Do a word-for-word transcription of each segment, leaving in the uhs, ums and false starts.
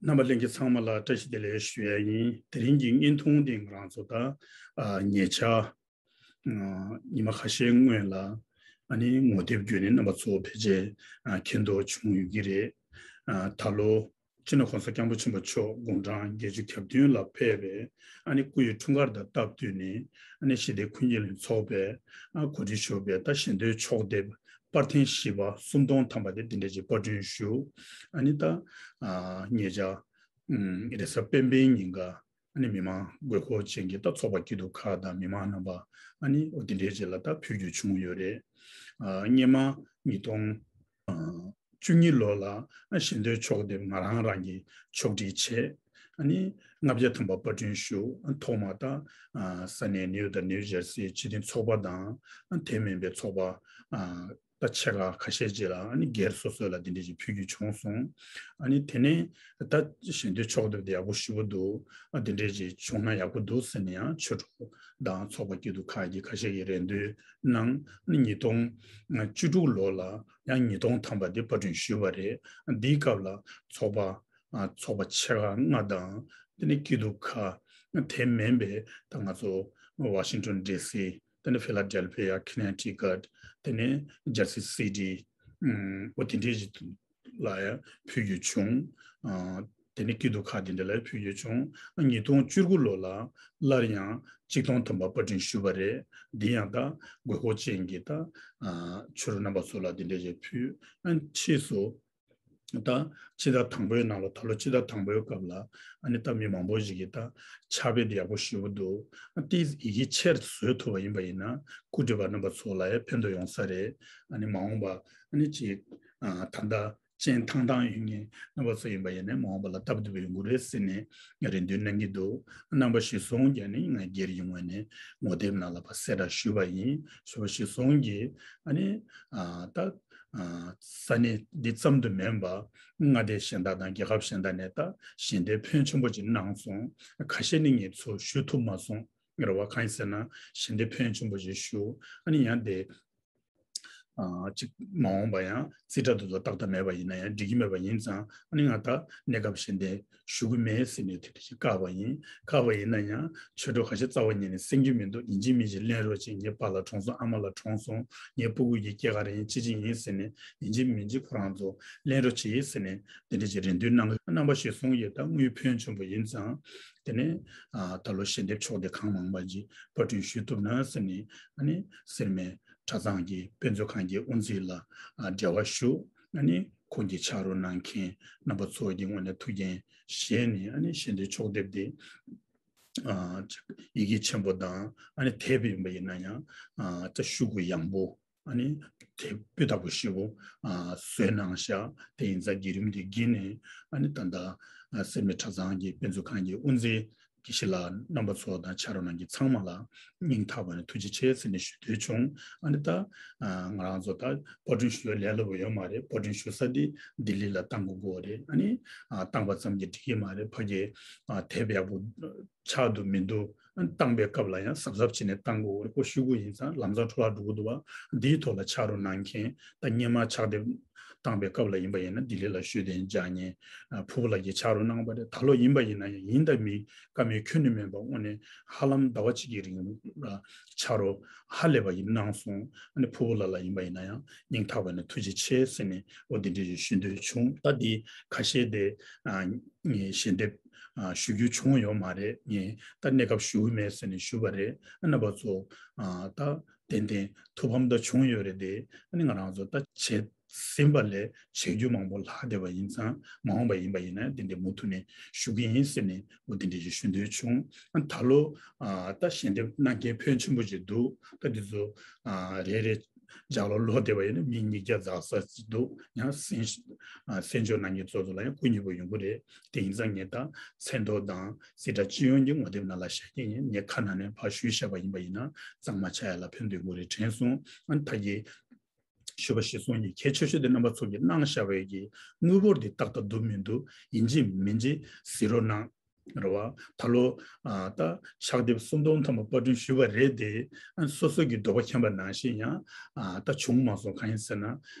རྣམ་པ་ལྷན་རྒྱས་ཚང་མ་ལ་བཀྲ་ཤིས་བདེ་ལེགས་ཞུ་ཡ་ཡིན། དེ་རིང་གི་བརྙན་ཐུང་འདི་ང་རང་ཚོ་ད་ཉེ་ཆར་ཉི་མ་ཁ་ཤས་སྔོན་ལ་ཨ་ནི་ངོ་དེབ་བརྒྱུད་ནས་རྣམ་པ་ཚོ་ཕལ་ཆེར་མཁྱེན་རྟོགས་བྱུང་ཡོད་ཀྱི་རེད། ད་ལོ་སྤྱི་ནོར་༸གོང་ས་༸སྐྱབས་མགོན་ཆེན་པོ་མཆོག་དགུང་གྲངས་བརྒྱད་ཅུ་གྱ་བདུན་ལ་ཕེབས་པའི་ཨ་ནི་སྐུ་ཡི་འཁྲུངས་སྐར་དང་སྟབས་བསྟུན་ནས་ཨ་ནི་ཞི་བདེ་སྐུ་ཉིད་ལ་ཚོགས་པས་གོ་སྒྲིག་ཞུས་པའི་ད་ཞལ་འདོན་ཕྱོགས་དེབ་པར་ཐེངས་བཞི་པ་སུམ་སྟོང་ཐམ་པ་དེ་འདི་འདྲ་ཅིག་པར་སྐྲུན་ཞུ། ཨ་ནི་ད་ཉེ་ཆར་རེས་གཟའ་སྤེན་པའི་ཉིན་ཀ་ཨ་ནི་མི་མང་དགོས་མཁོ་ཅན་གྱི་ད་ཚོགས་པ་སྐྱིད་སྡུག་ཁག་དང་མི་མང་རྣམ་པ་ཨ་ནི་འོ་འདི་འདྲའི་རྗེས་ལ་ད་ཕུལ་རྒྱུ་བྱུང་ཡོད་རེད། སྔོན་མ་ཉིས་སྟོང་བཅུ་གཉིས་ལོ་ལ་ཞལ་འདོན་ཕྱོགས་དེབ་ང་རང་རང་གིས་ཕྱོགས་སྒྲིག་བྱས། ཨ་ནི་ལྔ་བརྒྱ་ཐམ་པ་པར་སྐྲུན་ཞུ། ཐོག་མ་ད་ས་གནས་ནིའུ་དང་ནིའུ་ཇར་སི་སྤྱི་མཐུན་ཚོགས་པ་དང་དེ་མིན་པའི་ཚོགས་པ་ད་ཆེ་ཁག་ཁ་ཤས་ཅིག་ལ་ཨ་ནི་སྒེར་སོ་སོ་ལ་དེ་འདྲ་ཞིག་ཕུལ་རྒྱུ་བྱུང་སོང་། ཨ་ནི་དེ་ནས་ད་ཞལ་འདོན་ཕྱོགས་དེབ་དེ་ཡག་པོ་ཞེ་པོ་འདུག་ཨ་དེ་འདྲ་ཞིག་བྱུང་ན་ཡག་པོ་འདུག་ཟེར་ནས་ཡང་ཆོས་གྲོགས་དང་ཚོགས་པ་སྐྱིད་སྡུག་ཁག་གིས་ཁ་ཤས་ཀྱིས་རེ་འདུན་གནང་། ཨ་ནི་ཉིས་སྟོང་བཅུ་དྲུག་ལོ་ལ་ཡང་ཉིས་སྟོང་ཐམ་པ་དེ་པར་སྐྲུན་ཞུས་པ་རེད། འདིའི་སྐབས་ལ་ཚོགས་པ་ཚོགས་པ་ཆེ་ཁག་ལྔ་དང་དེ་ནས་སྐྱིད་སྡུག་ཁག་དེ་མིན་པའི་ད་ང་ཚོ་ཝ་ཤིང་ཊོན་ཌི་སི། དེ་ནས་ཕི་ལ་ཌེལ་ཕི་ཡ། ཁི་ནེ་ཊི་ཀཊ། དེ་ནས་ཇར་སི་སི་ཊི། ཨོ་དེ་འདྲའི་ཞིག་ལ་ཡང་ཕུལ་རྒྱུ་བྱུང་། ཨ་དེ་ནས་སྐྱིད་སྡུག་ཁག་དེ་འདྲ་ལ་ཕུལ་རྒྱུ་བྱུང་། ཨ་ཉིས་སྟོང་བཅུ་དགུ་ལོ་ལ་སླར་ཡང་ཆིག་སྟོང་ཐམ་པ་པར་སྐྲུན་ཞུས་པ་རེད། འདི་ཡང་ད་དགོས་མཁོ་ཅན་གྱི་ད་ཨ་ཆོས་གྲོགས་རྣམ་པ་ཚོ་ལ་དེ་འདྲ་ཞིག་ཕུལ། ཨ་ཕྱིས་སུ། ད་ཕྱི་ཟླ་དང་པོའི་ནང་ལ་ད་ལོ་ཕྱི་ཟླ་དང་པོའི་སྐབས་ལ་ཨ་ནི་ད་མི་མང་པོ་ཞིག་གིས་ད་ཕྱག་དཔེ་དེ་ཡག་པོ་ཞེ་པོ་འདུག་ཨ་དེ་ཡི་གེ་ཆེར་བཟོས་ཐུབ་པ་ཡིན་པ་ཡིན་ན་སྐུ་བགྲེས་པ་རྣམ་པ་ཚོ་ལ་ཡང་ཕན་ཐོགས་ཡོང་ས་རེད། ཨ་ནི་མ་འོངས་པ་ཨ་ནི་ཅིག་ཨ་ད་ལྟ་སྤྱན་ཐང་ཐང་ཡོད་མཁན་རྣམ་པ་ཚོ་ཡིན་པ་ཡིན་ན་མ་འོངས་པ་ལ་སྟབས་བདེ་པོ་ཡོང་གི་རེད་ཟེར་ནས་རེ་འདུན་གནང་གི་འདུག་རྣམ་པ་གཞིར་བཟུང་གིས་ཨ་ནི་ང་སྒེར་ཡོང་བ་ནས་ངོ་དེབ་ནང་ལ་ཕར་གསལ་བསྒྲགས་ཞུས་པ་ཡིན། ཞུས་པ་གཞིར་བཟུང་གིས་ཨ་ནི་ཨ་ད། ས་གནས་འདི་ཙམ་དུ་མིན་པར་མངའ་སྡེ་གཞན་དག་དང་རྒྱལ་ཁབ་གཞན་དག་ནས་ད་ཞལ་འདེབས་ཕོན་ཆེན་པོ་ཅིག་གནང་སོང་། ཁ་ཤས་ནི་ངས་ཚུར་ཞུ་ཐུབ་མ་སོང་། རེད་བ། གང་ཡིན་ཟེར་ན་ཞལ་འདེབས་ཕོན་ཆེན་པོ་ཅིག་ཞུ། ཨ་ནི་ཡང་དེ་ཅིག་མ་འོངས་པ་ཡང་རྩིས་ཁྲ་དེ་ཚོ་ཏག་ཏག་མེད་པ་ཡིན་ན་ཡང་འགྲིག་གི་མེད་པ་ཡིན་ཙང་། ཨ་ནི་ང་ད་གནས་སྐབས་ཞལ་འདེབས་ཞུ་གི་མེད་ཟེར་ནས་དེ་འདྲ་ཞིག་བཀག་པ་ཡིན། བཀག་པ་ཡིན་ན་ཡང་ཆོས་གྲོགས་ཁ་ཤས་རྩ་བ་ཉིད་ནས་གསན་རྒྱུ་མི་འདུག་ཡིན་གཅིག་མིན་གཅིག་གླེང་རོགས་བྱེད། ངའི་པཱ་ལགས་གྲོངས་སོང་། ཨ་མ་ལགས་གྲོངས་སོང་། ངའི་སྤུ་གུ་ཡི་སྐྱེས་སྐར་ཡིན། ཅི་ཅི་ཡིན་ཟེར་ནས་ཡིན་གཅིག་མིན་གཅིག་ཁོ་རང་ཚོ་གླེང་རོགས་བྱེད་ཟེར་ནས་དེ་འདྲ་ཅིག་རེ་འདུན་གནང་། རྣམ་པ་གཞིར་བཟུང་གིས་ད་དངུལ་ཕོན་ཆེན་པོ་ཡིན་ཙང་། དེ་ནས་ཨ་ད་ལོ་ཞལ་འདེབས་ཕྱོགས་དེབ་གང་མང་མང་ཅིག་པར་སྐྲུན་ཞུ་ཐུབ་ན་ཟེར་ནས། ཨ་ནི་སེར་སྨད་གྲྭ་ཚང་གི་དཔེ་མཛོད་ཁང་གི་དབུ་འཛིན་ལ་ཨ་འབྲེལ་བ་ཞུ། ཨ་ནི་ཁོང་གིས་ཕྱག་རོགས་གནང་མཁན་རྣམ་པ་ཚོ་གི་ངོས་ནས་ཐུགས་འགན་བཞེས་ནས། ཨ་ནི་ཞལ་འདེབས་ཕྱོགས་དེབ་དེ་ཨ་ཡི་གེ་ཆེན་པོ་དང་། ཨ་ནི་དེབ་ཡིན་པ་ཡིན་ན་ཡང་ཨ་ད་ཤོག་གུ་ཡངས་པོ། ཨ་ནི་དེབ་སྤུས་དག་པོ་ཞེ་པོ་ཨ་བཟོས་གནང་ཤག་དེ་ཡིན་ཙང་བརྒྱུད་རིམ་དེ་བརྒྱུད་ནས། ཨ་ནི་ད་ལྟ་ཨ་སེར་སྨད་གྲྭ་ཚང་གི་དཔེ་མཛོད་ཁང་གི་དབུ་འཛིན་དགེ་བཤེས་ལགས་རྣམ་པ་ཚོ་དང་ཕྱག་རོགས་གནང་མཁན་ཚང་མ་ལ་སྙིང་ཐག་པ་ནས་ཐུགས་རྗེ་ཆེ་ཟེར་ནས་ཞུ་འདོད་བྱུང་། ཨ་ནི་ད་ཨ་ང་རང་ཚོ་ད་པར་སྐྲུན་ཞུ་ཡ་ལས་སླ་པོ་ཡོད་མ་རེད། པར་སྐྲུན་ཞུ་ས་དེ་ལྡི་ལི་ལ་བཏང་དགོས་ཀྱི་རེད། ཨ་ནི་ཨ་བཏང་པ་ཙམ་གྱིས་འགྲིག་གི་མ་རེད། ཕ་གི་ཨ་དེབ་ཡག་པོ་ཆགས་འདུག་མི་འདུག་ཨ་བཏང་པའི་སྐབས་ལ་ཡང་གཟབ་གཟབ་བྱས་ནས་བཏང་དགོས་རེད། ཁོ་ཤོག་གུ་ཡིན་ཙང་ལམ་སང་འཕྲོ་བརླག་འགྲོ་གི་འདུག་བ། འདིའི་ཐོག་ལ་ཕྱག་རོགས་གནང་མཁན། ད་སྔོན་མ་ཕྱག་དེབ་བཏང་པའི་སྐབས་ལ་ཡིན་པ་ཡིན་ན་ལྡི་ལི་ལ་ཤུགས་ལྡན་བཅར་མཁན་ཨ་ཕུར་བུ་ལགས་ཀྱིས་ཕྱག་རོགས་གནང་བ་རེད། ད་ལོ་ཡིན་པ་ཡིན་ན་ཡང་ཡིན་དང་མིན་བཀའ་མོལ་ཁྱོན་ནས་མེད་པ། དངོས་གནས་ཧ་ལམ་ཟླ་བ་གཅིག་གི་རིང་ལ་ཕྱག་རོགས་ཧ་ལས་པ་ཡིན་གནང་སོང་། ཨ་ནི་ཕུར་བུ་ལགས་ལ་ཡིན་པ་ཡིན་ན་ཡང་སྙིང་ཐག་པ་ནས་ཐུགས་རྗེ་ཆེ་ཟེར་ནས་འོ་འདི་འདྲ་ཞིག་ཞུ་འདོད་བྱུང་། ད་འདི་ཁ་ཤས་དེ་ཨ་ངས་ཞལ་འདེབས་ཨ་ཞུ་རྒྱུ་བྱུང་ཡོད་མ་རེད། ངས་ད་གནས་སྐབས་ཞུ་གི་མེད་ཟེར་ནས་ཞུས་པ་རེད། ཨ་རྣམ་པ་ཚོ་ཨ་ད་ཏན་ཏན་ཐུགས་ཕམ་ད་བྱུང་ཡོད་རེད་དེ། ཨ་ནི་ང་རང་ཚོ་ད་བྱས་ཟིན་པ་ལས་བྱེད་རྒྱུ་མང་པོ་ལྷག་བསྡད་པ་ཡིན་ཙང་། མ་འོངས་པ་ཡིན་པ་ཡིན་ན་དེ་འདྲའི་མུ་མཐུད་ནས་ཞུ་གི་ཡིན་ཟེར་ནས་འོ་དེ་འདྲ་ཞིག་ཞུ་འདོད་བྱུང་། ཨ་ད་ལོ་ཨ་ད་ཞལ་འདེབས་གནང་མཁན་ཕོན་ཆེན་པོ་ཅིག་འདུག་ད་འདི་ཚོ་ཨ་རེ་རེ་ལྗགས་ཀློག་ཀློག་བསྡད་པ་ཡིན་ན་མི་ཉིས་བརྒྱ་འཛག་ས་ཅིག་འདུག་ཡང་གསན་ཨ་གསན་འཇོག་གནང་མཁན་ཚོ་ཚོ་ལ་ཡང་སྐུ་མཉེས་པོ་ཡོང་གི་རེད། དེ་ཡིན་ཙང་ངས་ད་མཚན་ཐོ་དང་རྩིས་ཁྲ་སྤྱི་ཡོངས་ཀྱི་ངོ་དེབ་ནང་ལ་བཞག་གི་ཡིན། ངས་ཁ་ནང་ནས་ཕར་ཞུས་བཞག་པ་ཡིན་པ་ཡིན་ན་གཙང་མ་ཆགས་ཡ་ལ་ཕན་ཐོགས་ཡོང་གི་རེད་དྲན་སོང་། ཨ་ནི་ད་གི་ཞུས་པ་གཞིར་བཟུང་གི་གལ་ཆེ་ཤོས་དེ་རྣམ་པ་ཚོ་གིས་གནང་བཞག་པའི་གི་དངུལ་འབོར་འདི་ཏག་ཏག་འདུག་མི་འདུག་ཡིན་གཅིག་མིན་གཅིག་གཟིགས་རོགས་གནང་། རེད་བ། ད་ལོ་ཨ་ད་ཕྱག་དེབ་སུམ་སྟོང་ཐམ་པ་པར་སྐྲུན་ཞུས་པ་རེད་དེ། ཨ་སོ་སོ་གི་འདོད་པ་ཁེངས་པ་ནང་བཞིན་ཡང་ཨ་ད་བྱུང་མ་སོང་། གང་ཡིན་ཟེར་ན་ཨ་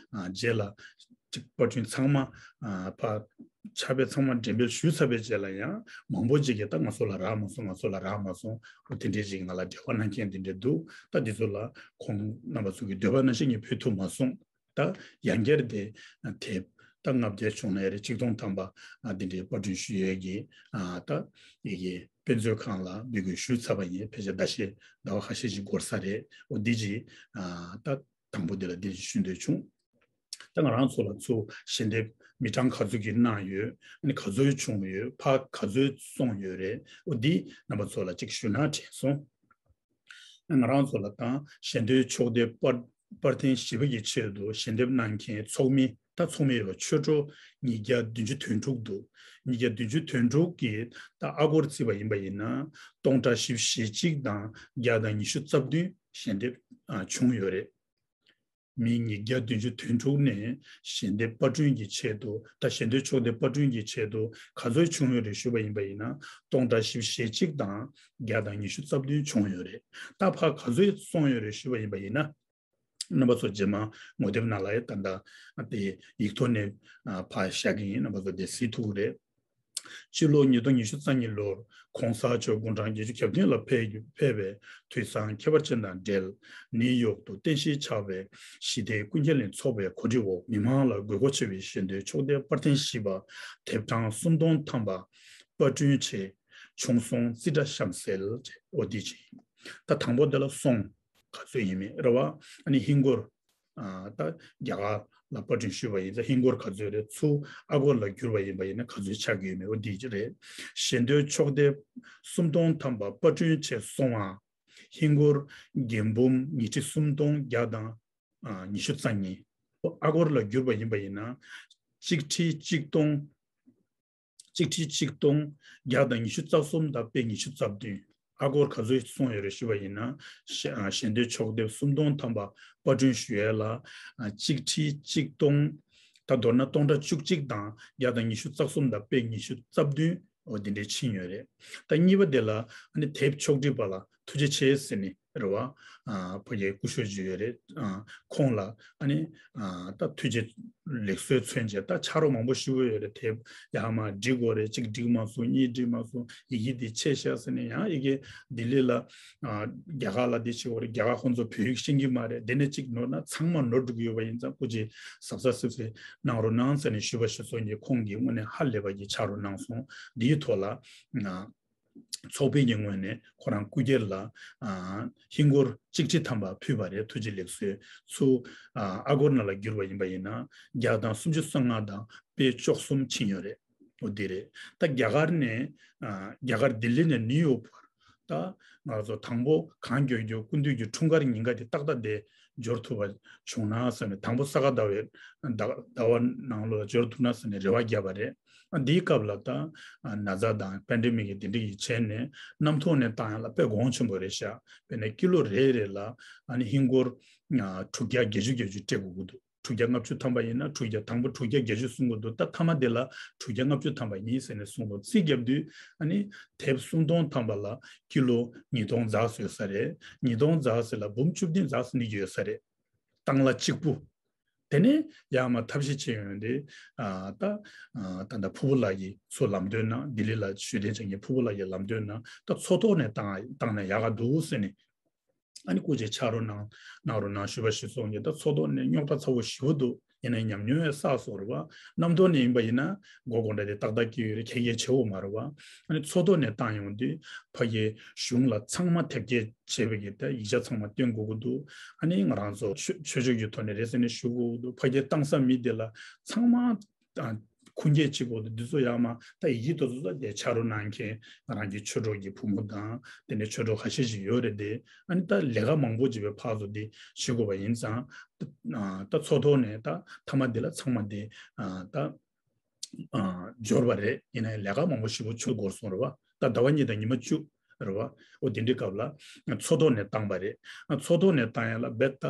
རྗེས་ལ་ཅིག་པར་སྐྲུན་ཚང་མ་ཨ་ཕར་ ཕྱག་དཔེ་ཚང་མ་འགྲེམས་སྤེལ་ཞུས་ཚར་བའི་རྗེས་ལ་ཡང་མང་པོ་ཅིག་གིས་ད་ང་ཚོ་ལ་རག་མ་སོང་། ང་ཚོ་ལ་རག་མ་སོང་། འོ་དེ་འདྲས་ཅིག་ང་ལ་འབྲེལ་བ་གནང་མཁན་དེ་འདྲས་འདུག། ད་འདི་ཚོ་ལ་ཁོང་རྣམ་པ་ཚོ་གི་འདོད་པ་ནང་བཞིན་ངས་ཕུལ་ཐུབ་མ་སོང་། ད་ཡང་བསྐྱར་དེ་དེབ་ད་ལྔ་བརྒྱ་བྱུང་ན་ཡང་རེད། ཆིག་སྟོང་ཐམ་པ་འདི་འདྲའི་པར་སྐྲུན་ཞུ་ཡས་ཀྱི་ད་ཡི་གེ་དཔེ་མཛོད་ཁང་ལ་འབོད་སྐུལ་ཞུས་ཚར་བ་ཡིན། ཕལ་ཆེར་ཟླ་ཤས་ཟླ་བ་ཁ་ཤས་ཤིག་འགོར་ས་རེད། འོ་འདི་ཅིག་ད་དང་པོ་འདི་ལ་འདི་ཞུ་འདོད་བྱུང་། ད་ང་རང་ཚོ་ལ་ཚུར་ཞལ་འདེབས་མི་གྲངས་ག་ཚོད་ཀྱིས་གནང་ཡོད། ཨ་ནི་ག་ཚོད་བྱུང་ཡོད། ཕར་ག་ཚོད་སོང་ཡོད་རེད། འོ་འདི་རྣམ་པ་ཚོ་ལ་ཅིག་ཞུ་ན་དྲན་སོང་། ང་རང་ཚོ་ལ་ད་ཞལ་འདོན་ཕྱོགས་སྡེ་པར་པར་འཐེན་བཞི་པ་གི་ཆེད་དུ་ཞལ་འདེབས་གནང་མཁན་ཚོགས་མི། ད་ཚོགས་མི་རེད་བ། ཆོས་གྲོགས་ཉིས་བརྒྱ་བདུན་ཅུ་དོན་དྲུག་འདུག། ཉིས་བརྒྱ་བདུན་ཅུ་དོན་དྲུག་གིས་ད་ཨ་སྒོར་བརྩིས་པ་ཡིན་པ་ཡིན་ན་སྟོང་ཕྲག་བཞི་བཅུ་ཞེ་གཅིག་དང་བརྒྱ་དང་ཉི་ཤུ་རྩ་བདུན་ཞལ་འདེབས་ཨ་བྱུང་ཡོད་རེད། མི་ཉིས་བརྒྱ་བདུན་ཅུ་དོན་དྲུག་ནས་ཞལ་འདེབས་པར་སྐྲུན་གྱི་ཆེད་དུ། ད་ཞལ་འདོན་ཕྱོགས་སྡེ་པར་སྐྲུན་གྱི་ཆེད་དུ་ག་ཚོད་བྱུང་ཡོད་རེད་ཞུས་པ་ཡིན་པ་ཡིན་ན་སྟོང་ཕྲག་བཞི་བཅུ་ཞེ་གཅིག་དང་བརྒྱ་དང་ཉི་ཤུ་རྩ་བདུན་བྱུང་ཡོད་རེད། ད་ཕར་ག་ཚོད་སོང་ཡོད་རེད་ཞུས་པ་ཡིན་པ་ཡིན་ན། རྣམ་པ་ཚོ་རྗེས་མ་ངོ་དེབ་ནང་ལ་ཡང་ད་ལྟ་དེ་ཡིག་ཐོག་ནས་ཨ་ཕར་བཞག་གི་ཡིན། རྣམ་པ་ཚོ་དེ་གཟིགས་ཐུབ་ཀྱི་རེད། སྤྱི་ལོ་ཉིས་སྟོང་ཉི་ཤུ་རྩ་གཉིས་ལོར་༸གོང་ས་མཆོག་དགུང་གྲངས་བརྒྱད་ཅུ་གྱ་བདུན་ལ་ཕེབས་ཕེབས་པའི་དུས་བཟང་ཁྱད་པར་ཅན་དང་འབྲེལ། ནིའུ་ཡོག་ཏུ་རྟེན་གཞི་ཆགས་པའི་ཞི་བདེའི་ཀུན་མཁྱེན་གླིང་ཚོགས་པའི་གོ་སྒྲིག་འོག་མི་མང་ལ་དགོས་མཁོ་ཆེ་བའི་ཞལ་འདོན་ཕྱོགས་སྡེ་པར་འཐེན་བཞི་པ་དེབ་གྲངས་སུམ་སྟོང་ཐམ་པ་པར་སྐྲུན་ཆེད་བྱུང་སོང་། རྩིས་ཁྲ་གཤམ་གསལ། འོ་འདི་བྱས། ད་དང་པོ་དེ་ལ་སོང་ག་ཚོད་ཡིན་མིན་རེད་བ། ཨ་ནི་ཧིན་སྒོར་ཨ་ད་རྒྱ་གར་ལ་པར་སྐྲུན་ཞུས་པ་ཡིན་ཙང་ཧིན་སྒོར་ག་ཚོད་རེད། ཚུར་ཨ་སྒོར་ལ་བསྒྱུར་བ་ཡིན་པ་ཡིན་ན་ག་ཚོད་ཆགས་ཀྱི་ཡོད་མེད་འོ་འདི་རེད། ཞལ་འདོན་ཕྱོགས་སྡེ་སུམ་སྟོང་ཐམ་པ་པར་སྐྲུན་ཆེད་སོང་བ། ཧིན་སྒོར་རྒྱན་འབུམ་ཉིས་ཁྲི་སུམ་སྟོང་བརྒྱ་དང་ཨ་ཉི་ཤུ་རྩ་གཉིས། ཨ་སྒོར་ལ་བསྒྱུར་བ་ཡིན་པ་ཡིན་ན་གཅིག་ཁྲི་གཅིག་སྟོང་གཅིག་ཁྲི་གཅིག་སྟོང་བརྒྱ་དང་ཉི་ཤུ་རྩ་གསུམ་དང་པད་ཉི་ཤུ་རྩ་བདུན། ཨ་སྒོར་ག་ཚོད་སོང་ཡོད་རེད་ཞུས་པ་ཡིན་ན། ཞལ་ཞལ་འདོན་ཕྱོགས་སྡེ་སུམ་སྟོང་ཐམ་པ་པར་སྐྲུན་ཞུ་ཡས་ལ་ཨ་གཅིག་ཁྲི་གཅིག་སྟོང་། ད་མདོར་ན་སྟོང་ཕྲག་བཅུ་གཅིག་དང་བརྒྱ་དང་ཉི་ཤུ་རྩ་གསུམ་དང་པད་ཉི་ཤུ་རྩ་བདུན་འོ་དེ་འདྲས་ཕྱིན་ཡོད་རེད། ད་གཉིས་པ་དེ་ལ་ཨ་ནི་དེབ་ཕྱོགས་སྒྲིག་པ་ལ་ཐུགས་རྗེ་ཆེ་ཟེར་ནས་རེད་བ། ཨ་ཕ་གིའི་སྐུ་ཞབས་ཅིག་ཡོད་རེད། ཨ་ཁོང་ལ་ཨ་ནི་ཨ་ད་ཐུགས་རྗེ་ལེགས་གསོལ་མཚོན་བྱས་ད་ཆ་རོགས་མང་པོ་ཞུ་གི་ཡོད་རེད། དེབ་ཡར་མར་སྒྲིག་དགོས་རེད། གཅིག་འགྲིག་མ་སོང་། གཉིས་འགྲིག་མ་སོང་། ཡི་གེ་འདི་ཆད་ཤག་ཟེར་ནས་ཡང་ཡི་གེ་ལྡི་ལི་ལ་ཨ་རྒྱ་གར་ལ་འདི་བྱེད་དགོས་རེད། རྒྱ་གར་ཁོང་ཚོ་བོད་ཡིག་ཤེས་ཀྱི་མ་རེད། འདི་ནས་གཅིག་ནོར་ན་ཚང་མ་ནོར་འགྲོ་གི་ཡོད་པ་ཡིན་ཙང་སྐུ་མཁྱེན་གཟབ་གཟབ་སིབ་སིབ་གནང་རོགས་གནང་ཟེར་ནས་ཞུས་པ་ཞུས་སོང་གི་ཁོང་གིས་དངོས་གནས་ཧ་ལས་པ་གི་ཆ་རོགས་གནང་སོང་། འདིའི་ཐོག་ལ་ཨ། ཚོགས་པའི་གི་ངོས་ནས་ཁོ་རང་སྐུ་སྒེར་ལ་ཨ་ཧིན་སྒོར་གཅིག་ཁྲི་ཐམ་པ་ཕུལ་བ་རེད། ཐུགས་རྗེ་ལེགས་གསོལ། ཚུར་ཨ་ཨ་སྒོར་ནང་ལ་བསྒྱུར་བ་ཡིན་པ་ཡིན་ན་བརྒྱ་དང་སུམ་ཅུ་སོ་ལྔ་དང་པད་བཅུ་གསུམ་ཕྱིན་ཡོད་རེད། འོ་དེ་རེད། ད་རྒྱ་གར་ནས་ཨ་རྒྱ་གར་ལྡི་ལི་ནས་ནིའུ་ཡོག་བར་ད་ང་ཚོ་དང་པོ་གངས་ལྗོད་རྒྱུ་སྐུ་མདུན་གྱི་འཁྲུངས་སྐར་ཉིན་ཀ་དེ་ཏག་ཏག་དེ་འབྱོར་ཐུབ་པ་བྱུང་ན་ཟེར་ནས། དང་པོ་ས་ག་ཟླ་བའི་ཟླ་ཟླ་བ་ནང་ལོགས་ལ་འབྱོར་ཐུབ་ན་ཟེར་ནས་རེ་བ་བརྒྱབ་པ་རེད། ཨ་འདིའི་སྐབས་ལ་ད་ཨ་ན་ཚ་དང་པེན་ཌེ་མིག་གི་དེ་འདྲ་ཡི་བྱས་ནས་གནམ་ཐོག་ནས་བཏང་ཡ་ལ་དཔེ་གོང་ཆེན་པོ་རེད་ཤག། དཔེར་ན་ཀི་ལོ་རེ་རེ་ལ་ཨ་ནི་ཧིན་སྒོར་ཨ་དྲུག་བརྒྱ་བརྒྱད་ཅུ་བརྒྱད་ཅུ་སྤྲད་དགོས་ཀྱི་འདུག། དྲུག་བརྒྱ་ལྔ་བཅུ་ཐམ་པ་ཡིན་ན་དྲུག་བརྒྱ། དང་པོ་དྲུག་བརྒྱ་བརྒྱད་ཅུ་གསུང་གི་འདུག། ད་མཐའ་མ་དེ་ལ་དྲུག་བརྒྱ་ལྔ་བཅུ་ཐམ་པ་ཡིན་ཟེར་ནས་གསུངས་འདུག། རྩིས་བརྒྱབ་དུས་ཨ་ནི་དེབ་སུམ་སྟོང་ཐམ་པ་ལ་ཀི་ལོ་ཉིས་སྟོང་འཛག་ཟེར་ཡོད་ས་རེད། ཉིས་སྟོང་འཛག་ཟེར་ལ་འབུམ་བཅུ་བདུན་འཛག་ཟེར་ནི་ཡོད་ས་རེད། བཏང་ལ་གཅིག་པུ། དེ་ནས་ཡར་མར་ཐབས་ཤེས་བྱས་ཡོང་དུས་ཨ་ད་ཨ་ད་ལྟ་ཕུར་བུ་ལགས་ཀྱིས་ཚུར་ལམ་སྟོན་གནང་། ལྡི་ལི་ལ་ཞུ་གཏན་བྱེད་མཁན་ཕུར་བུ་ལགས་ཀྱིས་ལམ་སྟོན་གནང་། ད་མཚོ་ཐོག་ནས་བཏང་བཏང་ན་ཡག་ག་འདུག་ཟེར་ནས། ཨ་ནི་སྐུ་མཁྱེན་ཕྱག་རོགས་གནང་གནང་རོགས་གནང་ཞུས་པ་ཞུས་སོང་གི། ད་མཚོ་ཐོག་ནས་རྙོག་དྲ་ཚ་བོ་ཞེ་པོ་འདུག། ཡིན་ན་ཉམས་མྱོང་ཡང་བསགས་སོང་རེད་བ། གནམ་ཐོག་ནས་ཡིན་པ་ཡིན་ན་མགོ་སྐོར་འདྲ་དེ་ཏག་ཏག་སྐྱེ་ཡོད་རེད། གལ་གལ་ཆེ་བོ་མ་རེད་བ། ཨ་ནི་མཚོ་ཐོག་ནས་བཏང་ཡོང་དུས་ཕ་གིའི་གཞུང་ལ་ཚང་མ་དེབ་སྐྱེལ་བྱས་པའི་གི་ད་ཡིག་ཆ་ཚང་མ་སྟོན་དགོས་ཀྱི་འདུག། ཨ་ནི་ང་རང་ཚོ་ཆོས་ཆོས་ཕྱོགས་ཀྱི་ཐོག་ནས་རེད་ཟེར་ནས་ཞུ་དགོས་ཀྱི་འདུག། ཕ་གིའི་བཏང་ས་མི་དེ་ལ་ཚང་མ་ཨ་ཁུངས་སྐྱེལ་བྱེད་དགོས་འདུག། འདི་ཚོ་ཡང་མ་ད་ཡི་གེ་དེ་ཚོ་ད་དེ་ཕྱག་རོགས་གནང་མཁན་ང་རང་གི་ཆོས་གྲོགས་ཀྱི་བུ་མོ་དང་དེ་ནས་ཆོས་གྲོགས་ཁ་ཤས་ཤིག་ཡོད་རེད་དེ། ཨ་ནི་ད་ལས་ཀ་མང་པོ་བྱེད་པའི་ཕར་ཚུར་དེ་བྱེད་དགོས་པ་ཡིན་ཙང་། ཨ་ད་མཚོ་ཐོག་ནས་ད་མཐའ་མ་དེ་ལ་ཚང་མ་དེ་ཨ་ད་ཨ་འབྱོར་བ་རེད། ཡིན་ན་ཡང་ལས་ཀ་མང་པོ་ཞེ་པོ་བྱེད་དགོས་སོང་རེད་བ། ད་ཟླ་བ་གཉིས་དང་ཉི་མ་བཅུ་རེད་བ། འོ་དེ་འདྲའི་སྐབས་ལ་མཚོ་ཐོག་ནས་བཏང་བ་རེད། མཚོ་ཐོག་ནས་བཏང་ཡ་ལ་རྦད་ད་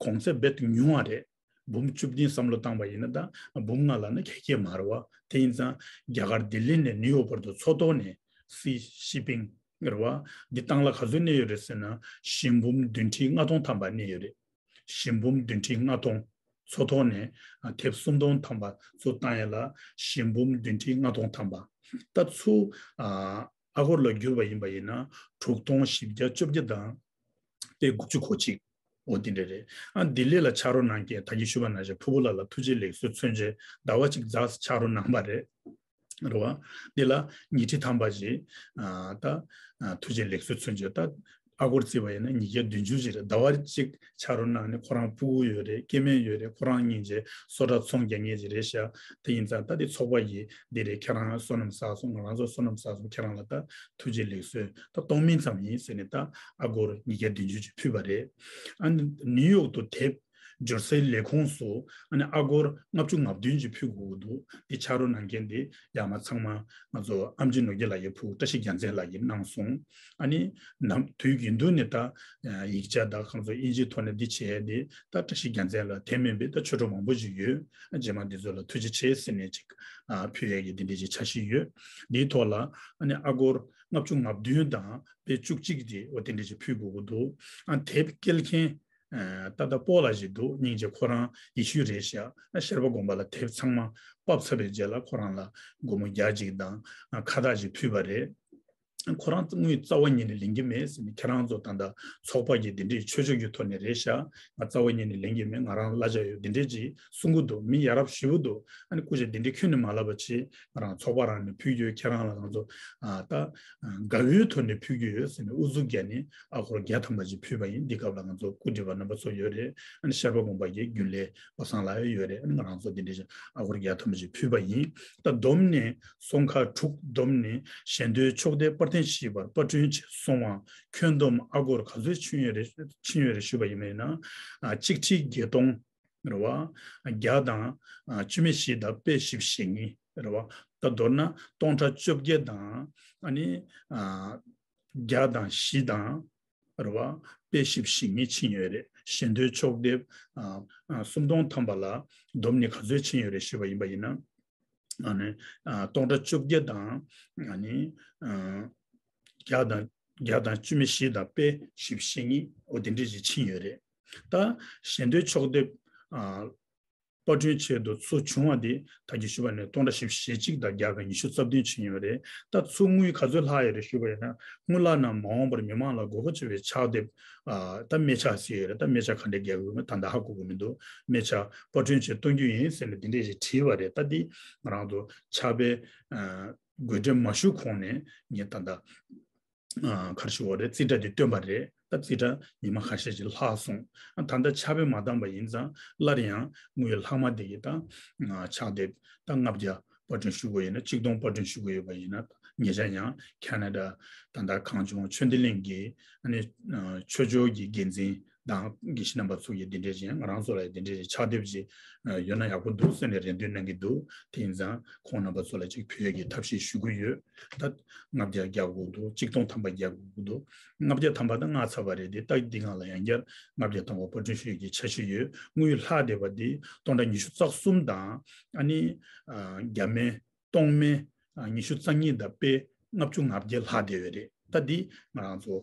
གོང་ཚད་རྦད་དེ་ཉུང་བ་རེད། འབུམ་བཅུ་བདུན་བསམ་བློ་བཏང་པ་ཡིན་ན་ད་འབུམ་ལྔ་ལ་ནི་གལ་ཆེ་མ་རེད་བ། དེ་ཡིན་ཙང་རྒྱ་གར་ལྡི་ལི་ནས་ནིའུ་ཡོག་བར་དུ་མཚོ་ཐོག་ནས་སི་ཤི་པིང་རེད་བ། འདི་བཏང་ལ་ག་ཚོད་གནས་ཡོད་རེད་ཟེར་ན་ཞིང་འབུམ་བདུན་ཁྲི་ལྔ་སྟོང་ཐམ་པ་གནས་ཡོད་རེད། ཞིང་འབུམ་བདུན་ཁྲི་ལྔ་སྟོང་ མཚོ་ཐོག་ནས་ཨ་དེབ་སུམ་སྟོང་ཐམ་པ་ཚུར་བཏང་ཡས་ལ་ཞལ་འབུམ་བདུན་ཁྲི་ལྔ་སྟོང་ཐམ་པ། ད་ཚུར་ཨ་ཨ་སྒོར་ལ་བསྒྱུར་བ་ཡིན་པ་ཡིན་ན་དྲུག་སྟོང་བཞི་བརྒྱ་བཅོ་བརྒྱད་དང་། དེ་དགུ་བཅུ་གོ་གཅིག་འོ་དེ་འདྲ་རེད། ཨ་ལྡི་ལི་ལ་ཕྱག་རོགས་གནང་མཁན་ད་གིན་ཞུས་པ་ནང་བཞིན་ཕུར་བུ་ལགས་ལ་ཐུགས་རྗེ་ལེགས་གསོལ་མཚོན་བྱེད་ཟླ་བ་གཅིག་རྫོགས་ཕྱག་རོགས་གནང་པ་རེད། རེད་བ། འདི་ལ་ཉིས་ཁྲི་ཐམ་པ་ཞིག་ཨ་ད་ཨ་ཐུགས་རྗེ་ལེགས་གསོལ་མཚོན་བྱེད་ད་ཨ་སྒོར་བརྩིས་པ་ཡིན་ན་ཉིས་བརྒྱ་བདུན་ཅུ་ཞིག་རེད། ཟླ་བ་གཅིག་ཕྱག་རོགས་གནང་ནས་ཁོ་རང་ཕྲུ་གུ་ཡོད་རེད། སྐྱེ་དམན་ཡོད་རེད། ཁོ་རང་གཉིས་ཀྱི་སོ་ཊ་ཚོང་རྒྱག་མཁན་ཞིག་རེད་ཤག་དེ་ཡིན་ཙང་ད་དེ་ཚོགས་པ་ཡིས་འདི་རེད། ཁྱེད་རང་བསོད་ནམས་བསགས་སོང་། ང་རང་ཚོ་བསོད་ནམས་བསགས་སོང་། ཁྱེད་རང་ལ་ད་ཐུགས་རྗེ་ལེགས་གསོལ་ད་གཏོང་མིན་ཙམ་ཡིན་ཟེར་ནས་ད་ཨ་སྒོར་ཉིས་བརྒྱ་བདུན་ཅུ་ཅིག་ཕུལ་བ་རེད། ཨ་ནི་ནིའུ་ཡོག་ཏུ་དེབ་སྦྱོར་སའི་ལས་ཁུངས་སུ་ཨ་ནི་ཨ་སྒོར་ལྔ་བཅུ་ང་བདུན་ཅིག་ཕུལ་དགོས་ཀྱི་འདུག་དེ་ཕྱག་རོགས་གནང་མཁན་དེ་ཡར་མར་ཚང་མ་ང་ཚོ་ཨམ་ཆི་ནོར་གྱི་ལགས་ཀྱི་ཕྲུ་གུ་བཀྲ་ཤིས་རྒྱལ་མཚན་ལགས་ཀྱིས་གནང་སོང་། ཨ་ནི་ནམ་དུས་རྒྱུན་དུ་ནས་ད་ཡིག་ཆ་དང་ཁོང་ཚོ་དབྱིན་ཇིའི་ཐོག་ནས་འདི་བྱས་ཏེ་ད་བཀྲ་ཤིས་རྒྱལ་མཚན་ལགས་དེ་མིན་པའི་ད་ཆོས་གྲོགས་མང་པོ་ཞིག་ཡོད། རྗེས་མ་འདི་ཚོ་ལ་ཐུགས་རྗེ་ཆེ་ཟེར་ནས་ཅིག་ཕུལ་ཡས་ཀྱི་འདི་འདྲའི་ཅིག་འཆར་གཞི་ཡོད། འདིའི་ཐོག་ལ་ཨ་ནི་ཨ་སྒོར་ལྔ་བཅུ་ང་བདུན་དང་དཔེ་བཅུ་གཅིག་དེ་འོ་དེ་འདྲ་ཅིག་ཕུལ་དགོས་ཀྱི་འདུག་ཨ་དེབ་སྐྱེལ་མཁན་ཨ་ད་ལྟ་སྤོ་ལགས་ཤིག་འདུག་སྙིང་རྗེ། ཁོ་རང་ཡེ་ཤུ་རེད་ཤག་ཨ་ཤར་པ་དགོན་པ་ལ་དེབ་ཚང་མ་ཕབ་ཚར་བའི་རྗེས་ལ་ཁོ་རང་ལ་སྒོར་མོ་བརྒྱ་གཅིག་དང་ཨ་ཁ་བཏགས་ཤིག་ཕུལ་བ་རེད། ཁོ་རང་དངུལ་རྩ་བ་ཉིད་ནས་ལེན་གྱི་མེད་ཟེར་ནས། ཁྱེད་རང་ཚོ་ད་ལྟ་ཚོགས་པ་གི་འདི་འདྲའི་ཆོས་ཕྱོགས་ཀྱི་ཐོག་ནས་རེད་ཤག་ང་རྩ་བ་ཉིད་ནས་ལེན་གྱི་མེད། ང་རང་གླ་ཆ་ཡོད་འདི་འདྲའི་ཅིག་གསུང་གི་འདུག་མི་ཡ་རབས་ཞེ་པོ་འདུག་ཨ་ནི་སྐུ་མཁྱེན་འདི་འདྲའི་ཁྱོན་ནས་མ་ལབ་པ་བྱེད། ང་རང་ཚོགས་པ་རང་ནས་ཕུལ་རྒྱུ་ཡོད། ཁྱེད་རང་ལ་ང་ཚོ་ཨ་ད་དགའ་བོའི་ཐོག་ནས་ཕུལ་རྒྱུ་ཡོད་ཟེར་ནས་ཨུ་ཚུགས་རྒྱག་ནས་ཨ་སྒོར་བརྒྱ་ཐམ་པ་ཅིག་ཕུལ་བ་ཡིན། འདི་སྐབས་ལ་ང་ཚོ་སྐུ་བགྲེས་པ་རྣམ་པ་ཚོ་ཡོད་རེད། ཨ་ནི་ཤར་པ་དགོན་པ་གི་རྒྱུན་ལས་པ་སངས་ལགས་ཡོད་རེད། ཨ་ནི་ང་རང་ཚོ་འདི་འདྲའི་ཅིག་ཨ་སྒོར་བརྒྱ་ཐམ་པ་ཅིག་ཕུལ་བ་ཡིན། ད་བསྡོམས་ནས་སོང་ཁ་དྲུག་བསྡོམས་ནས་ཞལ་འདོན་ཕྱོགས་སྡེ་པར་སྐྲུན་བྱས་པར་པར་སྐྲུན་བྱས་སོང་བ་ཁྱོན་བསྡོམས་ཨ་སྒོར་ག་ཚོད་ཕྱིན་ཡོད་རེད། ཕྱིན་ཡོད་རེད་ཞུས་པ་ཡིན་པ་ཡིན་ན། ཨ་གཅིག་ཁྲི་བརྒྱད་སྟོང་རེད་བ། བརྒྱ་དང་ཨ་བཅུ་མེད་བཞི་དང་པད་བཞི་བཅུ་ཞེ་གཉིས་རེད་བ། ད་མདོར་ན་སྟོང་ཕྲག་བཅོ་བརྒྱད་དང་ཨ་ནི་ཨ་བརྒྱ་དང་བཞི་དང་རེད་བ། པད་བཞི་བཅུ་ཞེ་གཉིས་ཕྱིན་ཡོད་རེད། ཞལ་འདོན་ཕྱོགས་སྡེ་ཨ་ཨ་སུམ་སྟོང་ཐམ་པ་ལ་བསྡོམས་ནས་ག་ཚོད་ཕྱིན་ཡོད་རེད་ཞུས་པ་ཡིན་པ་ཡིན་ན། ཨ་ནི་ཨ་སྟོང་ཕྲག་བཅོ་བརྒྱད་དང་ཨ་ནི་ཨ་བརྒྱ་དང་བརྒྱ་དང་བཅུ་མེད་བཞི་དང་པད་བཞི་བཅུ་ཞེ་གཉིས་འོ་དེ་འདྲ་ཞིག་ཕྱིན་ཡོད་རེད། ད་ཞལ་འདོན་ཕྱོགས་སྡེ་ཨ་པར་སྐྲུན་ཆེད་དུ་ཚུར་བྱུང་བ་དེ་ད་གིན་ཞུས་པ་ནས་སྟོང་ཕྲག་བཞི་བཅུ་ཞེ་གཅིག་དང་བརྒྱ་དང་ཉི་ཤུ་རྩ་བདུན་ཕྱིན་ཡོད་རེད། ད་ཚུར་དངུལ་ག་ཚོད་ལྷག་ཡོད་རེད་ཞུས་པ་ཡིན་ན། དངུལ་ལྷག་ན་མ་འོངས་པར་མི་མང་ལ་དགོས་མཁོ་ཆེ་བའི་ཕྱག་དེབ་ཨ་ད་སྨད་ཆས་ཟེར་ཡོད་རེད། ད་སྨད་ཆས་ག་འདྲས་རྒྱག་དགོས་མིན་ད་ལྟ་ཧ་གོ་གི་མི་འདུག་སྨད་ཆས་པར་སྐྲུན་ཆེད་གཏོང་རྒྱུ་ཡིན་ཟེར་ནས་འདི་འདྲས་ཞིག་བྲིས་པ་རེད། ད་འདི་ང་རང་ཚོ་ཕྱག་དཔེ་ཨ་དགོད་བྲེལ་མ་ཞུ་གོང་ནས་ངས་ད་ལྟ་ཨ་ག་རེ་ཞུ་དགོས་རེད། རྩིས་ཁྲ་དེ་བཏོན་པ་རེད། ད་རྩིས་ཁྲ་ཉི་མ་ཁ་ཤས་ཅིག་ལྷག་སོང་། ཨ་ད་ལྟ་ཕྱག་དཔེ་མ་བཏང་པ་ཡིན་ཙང་སླར་ཡང་དངུལ་ལྷག་མ་དེ་གི་ད་ཨ་ཕྱག་དེབ་ད་ལྔ་བརྒྱ་པར་སྐྲུན་ཞུ་དགོས་ཡོད་ན། གཅིག་སྟོང་པར་སྐྲུན་ཞུ་དགོས་ཡོད་པ་ཡིན་ན། ཉེ་ཆར་ཡང་ཁ་ན་ཌ་ད་ལྟ་གངས་ལྗོངས་ཆོས་ལྡན་གླིང་གི་ཨ་ནི་ཨ་ཆོས་ཕྱོགས་ཀྱི་འགན་འཛིན་དང་དགེ་བཤེས་རྣམ་པ་ཚོ་ཡིས་འདི་འདྲས་ཅིག་ང་རང་ཚོ་ལ་འདི་འདྲས་ཕྱག་དེབ་ཅིག་ཡོད་ན་ཡག་པོ་འདུག་ཟེར་ནས་རེ་འདུན་གནང་གི་འདུག་དེ་ཡིན་ཙང་ཁོང་རྣམ་པ་ཚོ་ལ་ཅིག་ཕུལ་ཡས་ཀྱི་ཐབས་ཤེས་ཞུ་གི་ཡོད། ད་ལྔ་བརྒྱ་རྒྱག་དགོས་འདུག་གཅིག་སྟོང་ཐམ་པ་རྒྱག་དགོས་འདུག་ལྔ་བརྒྱ་ཐམ་པ་དང་ལྔ་ཚར་བ་རེད་དེ། ད་འདི་སྒང་ལ་ཡང་བསྐྱར་ལྔ་བརྒྱ་ཐམ་པ་པར་སྐྲུན་ཞུ་ཡས་ཀྱི་འཆར་གཞི་ཡོད། དངུལ་ལྷག་བསྡད་པ་འདི་སྟོང་ཕྲག་ཉི་ཤུ་རྩ་གསུམ་དང་ཨ་ནི་ཨ་བརྒྱ་མེད་སྟོང་མེད་ཨ་ཉི་ཤུ་རྩ་གཉིས་དང་པད་ལྔ་བཅུ་ང་བརྒྱད་ལྷག་བསྡད་ཡོད་རེད། ད་འདི་ང་རང་ཚོ་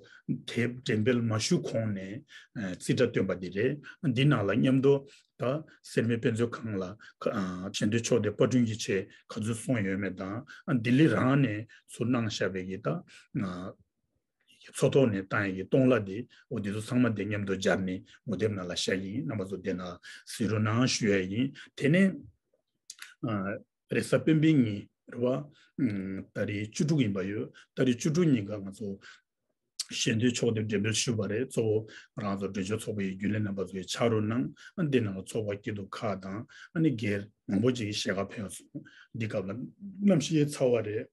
དེབ་འགྲེམས་སྤེལ་མ་ཞུ་གོང་ནས་ཨ་རྩིས་ཁྲ་བཏོན་པ་འདི་རེད། འདི་ནང་ལ་མཉམ་དུ་ད་སེར་སྨད་དཔེ་མཛོད་ཁང་ལ་ཁ་ཨ་ཞལ་འདོན་ཕྱོགས་སྡེ་པར་སྐྲུན་གྱི་ཆེད་ག་ཚོད་སོང་ཡོད་མེད་དང་། ཨ་ལྡི་ལི་རང་ནས་ཚུར་གནང་བཞག་པའི་གི་ད་ཨ་མཚོ་ཐོག་ནས་བཏང་ཡས་ཀྱི་སྟོང་ལྭ་འདི་འོ་འདི་ཚོ་ཚང་མ་འདི་མཉམ་དུ་སྦྱར་ནས་ངོ་དེབ་ནང་ལ་བཞག་གི་ཡིན། རྣམ་པ་ཚོ་འདི་ནང་གཟིགས་རོགས་གནང་ཞུ་ཡས་ཡིན། དེ་ནས་ཨ་རེས་གཟའ་སྤེན་པའི་ཉིན་རེད་བ། ཨམ་ཏ་རིག་བཅུ་དྲུག་ཡིན་པ་ཡོད། ཏ་རིག་བཅུ་དྲུག་ཉིན་ཀ་ང་ཚོ་ཞལ་འདོན་ཕྱོགས་སྡེ་འགྲེམས་སྤེལ་ཞུས་པ་རེད། གཙོ་བོ་ང་རང་ཚོ་འབྲེལ་ཆོད་ཚོགས་པའི་རྒྱུན་ལས་རྣམ་པ་ཚོས་ཕྱག་རོགས་གནང་། ཨ་འདི་ནང་ལ་ཚོགས་པ་སྐྱིད་སྡུག་ཁག་དང་ཨ་ནི་སྒེར་མང་པོ་ཅིག་གིས་ཞལ་ཁ་ཕེབས་སོང་། འདི་སྐབས་ལ་གནམ་གཤིས་ཚ་བ་རེད།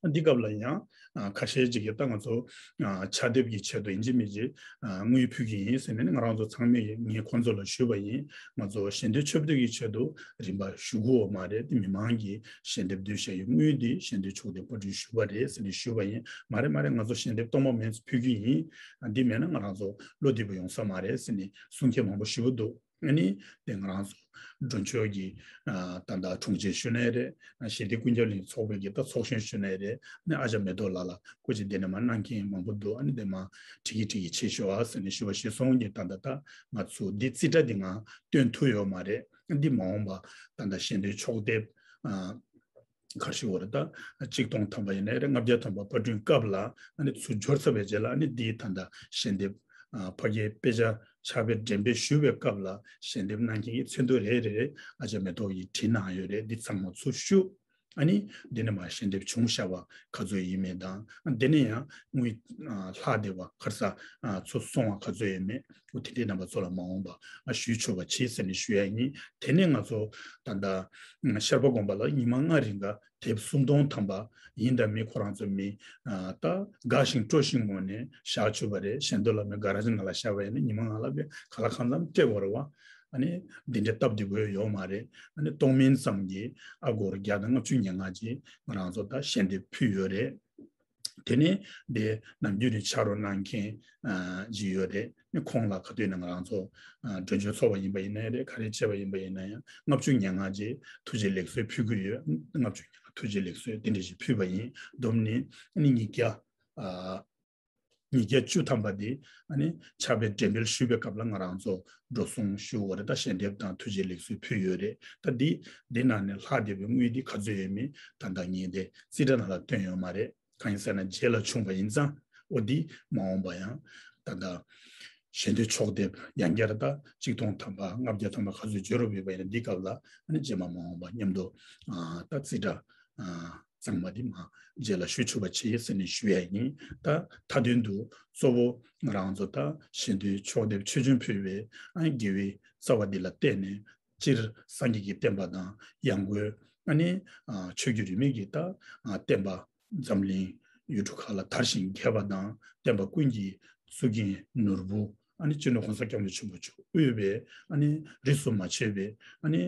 འདི་སྐབས་ལ་ཡང་ཨ་ཁ་ཤས་ཅིག་གིས་ད་ང་ཚོ་ཨ་ཕྱག་དེབ་ཀྱི་ཆེད་དུ་ཡིན་གཅིག་མིན་གཅིག་ཨ་དངུལ་ཕུལ་གྱི་ཡིན་ཟེར་ནས་ང་རང་ཚོ་ཚང་མས་ངས་ཁོང་ཚོ་ལ་ཞུས་པ་ཡིན། ང་ཚོ་ཞལ་འདོན་ཕྱོགས་སྡེ་གི་ཆེད་དུ་རིན་པ་ཞུ་དགོས་པ་མ་རེད། དེ་མི་མང་གིས་ཞལ་འདེབས་བསྡུས་བཞག་ཡོད། དངུལ་འདི་ཞལ་འདོན་ཕྱོགས་སྡེ་པར་སྐྲུན་ཞུས་པ་རེད་ཟེར་ནས་ཞུས་པ་ཡིན། མ་རེད་མ་རེད། ང་ཚོ་ཞལ་འདེབས་སྟོང་པ་མེད་ཕུལ་གྱི་ཡིན། ཨ་འདི་མེད་ན་ང་རང་ཚོ་བློ་བདེ་པོ་ཡོང་ས་མ་རེད་ཟེར་ནས་གསུང་མཁན་མང་པོ་ཞེ་པོ་འདུག་ཨ་ནི་དེ་ང་རང་ཚོ་འགྲོ་མཆོག་གི་ད་ལྟ་དྲུང་ཆེ་ཞུ་ནའི་རེད། ཞི་བདེ་ཀུན་ཁྱབ་གླིང་ཚོགས་པའི་གི་ད་ཚོགས་གཞོན་ཞུ་ནའི་རེད། ཨ་ནི་ཨ་ཅག་མེ་ཏོག་ལགས་ལ་སྐུ་མཁྱེན་དེ་ནས་མ་གནང་མཁན་མང་པོ་འདུག་ཨ་ནི་དེ་མ་དྲི་གི་དྲི་གི་ཆེ་ཤོས་ཨ་ཟེར་ནས་ཞུ་བ་ཞུས་སོང་གི། ད་ལྟ་ད་ང་ཚོ་འདི་རྩིས་ཁྲ་འདི་ང་སྟོན་ཐུབ་ཡོད་མ་རེད། འདི་མ་འོངས་པ་ད་ལྟ་ཞལ་འདེབས་ཕྱོགས་སྡེབ་ག་རེ་ཞུ་དགོས་རེད། ད་གཅིག་སྟོང་ཐམ་པ་ཡིན་ནའི་རེད། ལྔ་བརྒྱ་ཐམ་པ་པར་སྐྲུན་སྐབས་ལ་ཨ་ནི་ཚུར་འབྱོར་ཚར་བའི་རྗེས་ལ་ཨ་ནི་འདིའི་ད་ལྟ་ཞལ་འདེབས་ཕ་གིའི་དཔེ་ཆ་ཕྱག་དཔེ་འགྲེམས་སྤེལ་ཞུ་བའི་སྐབས་ལ་ཞལ་འདེབས་གནང་མཁན་གྱི་ཚེ་མདོ་རེ་རེ་ཨ་ཅག་མེ་ཏོག་གིས་བྲིས་གནང་ཡོད་རེད། འདི་ཚང་མ་ཚུར་ཞུ། ཨ་ནི་འདི་ནས་མར་ཞལ་འདེབས་བྱུང་བཞག་པ་ག་ཚོད་ཡིན་མིན་དང་། འདི་ནས་ཡང་དངུལ་ལྷག་བསྡད་པ་ག་རེ་ཟ་ཚུར་སོང་བ་ག་ཚོད་ཡོད་མེད། འོ་དེ་འདྲའི་རྣམ་པ་ཚོ་ལ་མ་འོངས་པ་ཞུ་ཆོག་པ་བྱེད་ཟེར་ནས་ཞུ་ཡ་ཡིན། དེ་ནས་ང་ཚོ་ད་ལྟ་ཤར་པ་དགོན་པ་ལ་ཉི་མ་ལྔ་རིང་ག་དེབ་སུམ་སྟོང་ཐམ་པ་ཡིན་དང་མིན་ཁོ་རང་ཚོ་མི་ད་དགའ་ཞིང་སྤྲོ་ཞིང་ངང་ནས་བཞག་ཆོག་པ་རེད། ཞལ་འདོན་ལ་མི་ག་ར་ཅིག་ང་ལ་བཞག་པ་ཡིན་ན་ཉི་མ་ང་ལ་ག་ལ་གང་འཚམ་སྤྲད་དགོས་རེད་བ། ཨ་ནི་འདི་འདྲའི་སྟབས་བདེ་པོ་ཡོད་མ་རེད། ཨ་ནི་སྟོང་མིན་ཙམ་གྱིས་ཨ་སྒོར་བརྒྱ་དང་ལྔ་བཅུ་ཉེར་ལྔ་ཅིག་ང་རང་ཚོ་ད་ཞལ་འདེབས་ཕུལ་ཡོད་རེད། དེ་ནས་འདི་ནམ་རྒྱུན་ནས་ཕྱག་རོགས་གནང་མཁན་ཨ་ཅིག་ཡོད་རེད། ཨ་ནི་ཁོང་ལ་ག་དུས་ནས་ང་རང་ཚོ་ཨ་འགྲོ་མཆོད་ཚོགས་པ་ཡིན་པ་ཡིན་ནའི་རེད། ག་རེ་བྱས་པ་ཡིན་པ་ཡིན་ན་ཡང་ལྔ་བཅུ་ཉེར་ལྔ་ཅིག་ཐུགས་རྗེ་ལེགས་གསོལ་ཕུལ་གྱི་ཡོད། ལྔ་བཅུ་ཉེར་ལྔ་ཐུགས་རྗེ་ལེགས་གསོལ་དེ་འདྲ་ཞིག་ཕུལ་བ་ཡིན། བསྡོམས་ནས་ཨ་ནི་ཉིས་བརྒྱ་ཨ། ཉིས་བརྒྱ་བཅུ་ཐམ་པ་དེ་ཨ་ནི་ཕྱག་དཔེ་འགྲེམས་སྤེལ་ཞུས་པའི་སྐབས་ལ་ང་རང་ཚོ་འགྲོ་སོང་ཞུ་དགོས་རེད། ད་ཞལ་འདེབས་དང་ཐུགས་རྗེ་ལེགས་གསོལ་ཕུལ་ཡོད་རེད། ད་འདི་འདི་ནང་ནས་ལྷག་བསྡད་པའི་དངུལ་འདི་ག་ཚོད་ཡོད་མེད་ད་ལྟ་ངས་དེ་རྩིས་ཁྲ་ནང་ལ་བཏོན་ཡོད་མ་རེད། གང་ཡིན་ཟེར་ན་རྗེས་ལ་བྱུང་བ་ཡིན་ཙང་འོ་འདི་མ་འོངས་པ་ཡང་ད་ལྟ་ཞལ་འདེབས་ཕྱོགས་སྡེབ་ཡང་བསྐྱར་ད་གཅིག་སྟོང་ཐམ་པ་ལྔ་བརྒྱ་ཐམ་པ་ག་ཚོད་འབྱོར་རོགས་ཡོད་པ་ཡིན་ན་འདི་སྐབས་ལ་ཨ་ནི་རྗེས་མ་མ་འོངས་པ་མཉམ་དུ་ཨ་ད་རྩིས་ཁྲ་ཨ། གཙང་མ་འདི་མ་རྗེས་ལ་ཞུ་ཆོག་པ་བྱེད་ཟེར་ནས་ཞུ་ཡ་ཡིན། ད་མཐའ་དོན་དུ་གཙོ་བོ་ང་རང་ཚོ་ད་ཞལ་འདེབས་ཕྱོགས་སྡེབ་ཆོས་འབྱུང་ཕུལ་བའི་ཨ་དགེ་བའི་རྩ་བ་འདི་ལ་བརྟེན་ནས་སྤྱིར་སངས་རྒྱས་ཀྱི་བསྟན་པ་དང་ཡང་སྒོས་ཨ་ནི་ཆོས་བརྒྱུད་རིས་མེད་ཀྱི་ད་བསྟན་པ་འཛམ་གླིང་ཡུལ་གྲུ་ཁག་ལ་དར་ཞིང་རྒྱས་པ་དང་བསྟན་པ་ཀུན་གྱི་གཙུག་རྒྱན་ནོར་བུ་ཨ་ནི་སྤྱི་ནོར་༸གོང་ས་༸སྐྱབས་མགོན་ཆེན་པོ་མཆོག་དབུས་པའི་ཨ་ནི་རིས་སུ་མ་ཆད་པའི་ཨ་ནི།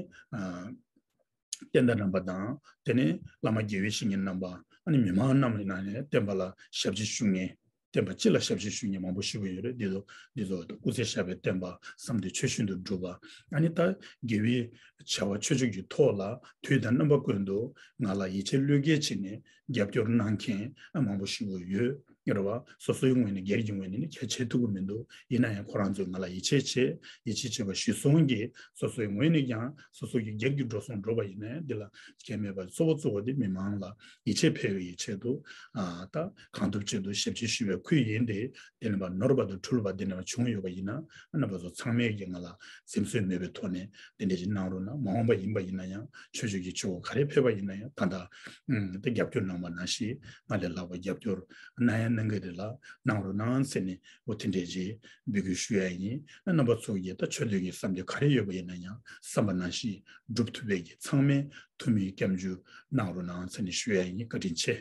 བསྟན་དང་རྣམ་པ་དང་དེ་ནས་བླ་མ་དགེ་བའི་བཤེས་གཉེན་རྣམ་པ་ཨ་ནི་མི་མང་རྣམས་ལ་ནང་ནས་བསྟན་པ་ལ་ཞབས་ཕྱི་ཞུ་མཁན་བསྟན་པ་སྤྱི་ལ་ཞབས་ཕྱི་ཞུ་མཁན་མང་པོ་ཞུ་གི་ཡོད་རེད། འདི་ཚོ་འདི་ཚོ་སྐུ་ཚེ་ཞབས་པད་བརྟན་པ་བསམ་དོན་ཆོས་བཞིན་དུ་འགྲུབ་པ་ཨ་ནི་ད་དགེ་བའི་བྱ་བ་ཆོས་ཕྱོགས་ཀྱི་ཐོག་ལ་དུས་དང་རྣམ་པ་ཀུན་ཏུ་ང་ལ་ཡིད་ཆེས་བློས་འགེལ་བྱས་ནས་རྒྱབ་སྐྱོར་གནང་མཁན་མང་པོ་ཞུ་གི་ཡོད་རེད་བ། སོ་སོའི་ངོས་ནས་སྒེར་གྱི་ངོས་ནས་ནི་གལ་ཆེ་ཐུབ་ཀྱི་མི་འདུག་ཡིན་ན་ཡང་ཁོ་རང་ཚོས་ང་ལ་ཡིད་ཆེས་བྱེད་ཡིད་ཆེས་བྱེད་པ་ཞུ་སོང་གི་སོ་སོའི་ངོས་ནས་ཀྱང་སོ་སོ་གི་སྒེར་གྱི་འགྲོ་སོང་འགྲོ་བ་ཡིན་ན་ཡང་འདི་ལ་ཁྱད་མེད་པར་གཙོ་བོ་གཙོ་བོ་དེ་མི་མང་ལ་ཡིད་ཆེས་འཕེར་བའི་ཆེད་དུ་ཨ་ད་གང་ཐུབ་ཆེད་དུ་ཞབས་ཕྱི་ཞུ་བའི་ཁུལ་ཡིན་ཏེ། དེ་ནས་མར་ནོར་བ་དང་འཁྲུལ་བ་དེ་ནས་མར་བྱུང་ཡོད་པ་ཡིན་ན་རྣམ་པ་ཚོ་ཚང་མས་ཀྱི་ང་ལ་འཛེམ་ཟོན་མེད་པའི་ཐོག་ནས་དེ་འདྲ་ཞིག་གནང་རོགས་གནང་། མ་འོངས་པ་ཡིན་པ་ཡིན་ན་ཡང་ཆོས་ཕྱོགས་ཀྱི་ཆུ་བོ་ག་རེ་ཕེབས་པ་ཡིན་ན་ཡང་ད་ལྟ་ཨུམ་དེ་རྒྱབ་སྐྱོར་གནང་བ་ནང་བཞིན་སྔར་ལས་ལྷག་པ་རྒྱབ་སྐྱོར་གནང་ཡ་གནང་གི་རེད་ལ་གནང་རོགས་གནང་ཟེར་ནས་འོ་དེ་འདྲ་ཞིག་འབོད་སྐུལ་ཞུ་ཡ་ཡིན། རྣམ་པ་ཚོ་ཡིས་ད་ཆོས་དོན་གྱི་བསམ་འདུན་ག་རེ་ཡོད་པ་ཡིན་ན་ཡང་བསམ་པ་ནང་བཞིན་འགྲུབ་ཐུབ་པའི་གི་ཚང་མས་ཐུགས་སྨོན་སྐྱབས་འཇུག་གནང་རོགས་གནང་ཟེར་ནས་ཞུ་ཡ་ཡིན། བཀའ་དྲིན་ཆེ།